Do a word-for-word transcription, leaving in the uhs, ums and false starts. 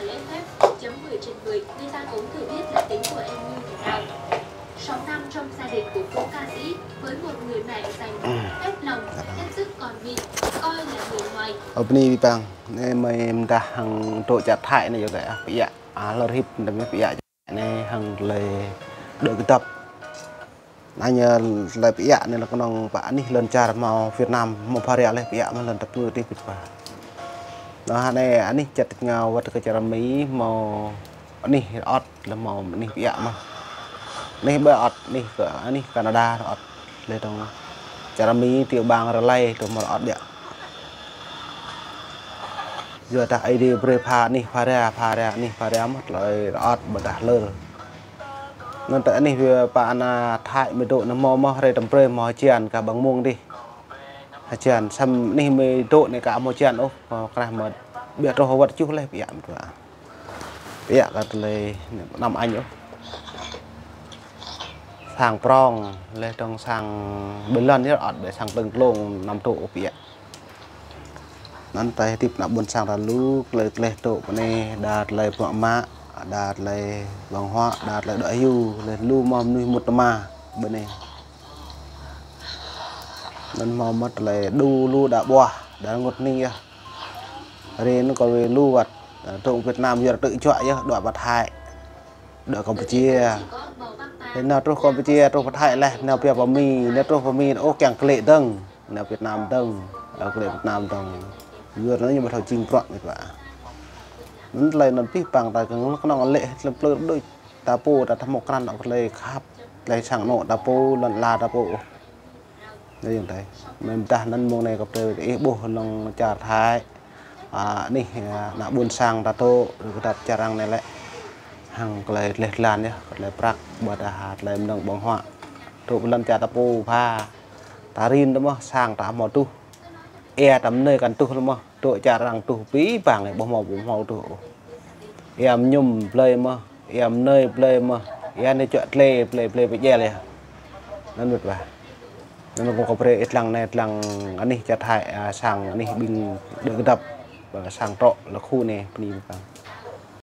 Lễ phép chấm mười trên mười, người ta cũng thừa biết là tính của em như thế nào. Sáu năm trong gia đình của cô ca sĩ với một người mẹ dành hết lòng, hết sức con mình, coi là người ngoài. Ơ, bơni abih bang, anai mơi mơdah hăng dŏ čar Thái anai yơh kơ ah, pơiă, ah, lơr hip, đăm pơiă. Anai hăng tơlơi đuaĭ kơdŏp. Anai ñu tơlơi pơiă anai lĕ kơnơ̆ng pơ anih lŏn čar hmâo Việt Nam, hmâo phara laih pơiă mơ̆ lŏn tơpơngư tih pit pha. Anai anih čăt ngao wơ̆t kơ čar Mi hmâo anih rơŏt lĕ hmâo anih pơiă mơ̆. Anih ƀơi rơŏt anih kơ anih Canada rơŏt. Lĕ tơ̆ng čar Mi tiểu bang Raleigh tơ̆ng hmâo rơŏt biă. Yua dah Aê Diê brơi pha anih phara, phara anih phara mơ̆ tơlơi rơŏt ƀôdah lơr. Anŭn tơ anih pơ ană Thái mơi dŏ anŭn hmâo mơ̆ hrơi tơm brơi hmâo hơjan kah ƀăng mông dih. Hơjan samơ̆ anih mơi dŏ anai kah hmâo hơjan ôh, krah mơ̆ biă truh wơ̆t čuh laih pơiă mơ̆ dua. Pơiă kah tơlơi anăm añ ôh. Sang prong, lĕ tơ̆ng sang ƀơi lŏn yơh rơŏt ƀơi sang plơ̆ng tlông anăm dŏ ôh pơiă. Anŭn tơlơi hơdip ană ƀôn sang ta lu, tơlơi gleh dŏ pơ anai, đa tơlơi bruă mă, đa tơlơi ƀơ̆ng huă, đa tơlơi dŏ hyu, lĕ lu mơ̆ mơnuih mŭt tơma ƀơi anai. Anŭn hmâo mơ̆ tơlơi đu lu đa ƀuah, đa rơngot hning yơh. Hrơi anŭn kâo wai lu wơ̆t, dŏ Việt Nam yua tơ̆ juă yơh, dŏ pơ Thái, dŏ Campuchia. Hrơi nao truh Campuchia, truh pơ Thái laih, nao pioh pơ Mi, nao truh pơ Mi, ôh kiăng klĕ dơ̆ng. Nao Việt Nam dơ̆ng, nao klĕ Việt Nam dơ̆ng. Yua anŭn ñu ƀu thâo jing bruă mơ̆ dua. Anŭn tơlơi anŭn abih bang ta kơnơ̆ng lĕ hlăm plư đôč. Ta pô ta thâo mơ̆ krăn ôh tơlơi khăp, tơlơi sang anŏ ta pô, lŏn ala ta pô. Anai yơh tơlơi. Mơ̆ dah anŭn mông anai kâo brơi ih ƀuh lŏn čar Thái. Ah, anih, ah, ană ƀôn sang ta dŏ, rơkơdăp čar arăng anai lĕ. Hăng tơlơi gleh glan yơh, tơlơi prăk, ƀôdah tơlơi mơnơ̆ng ƀơ̆ng huă. Dŏ pơ lŏn čar ta pô pha. Ta rin tơ mơ̆, sang ta hmâo tuh. Ia ta mơnơi kăn tuh tơ mơ̆, dŏ čar arăng tuh abih bang, ƀu hmâo, ƀu hmâo tuh ôh. Ia mơñum blơi mơ̆, ia mơnơi blơi mơ̆, ia anai čuă tlê, blơi, blơi pơjel yơh. Anŭn mơ̆ dua. Anŭn kâo brơi ih lăng anai, lăng anih čar Thái, ah, sang anih ƀing dŏ kơdăp, ah, sang trŏ lĕ khu anai, bơni abih bang.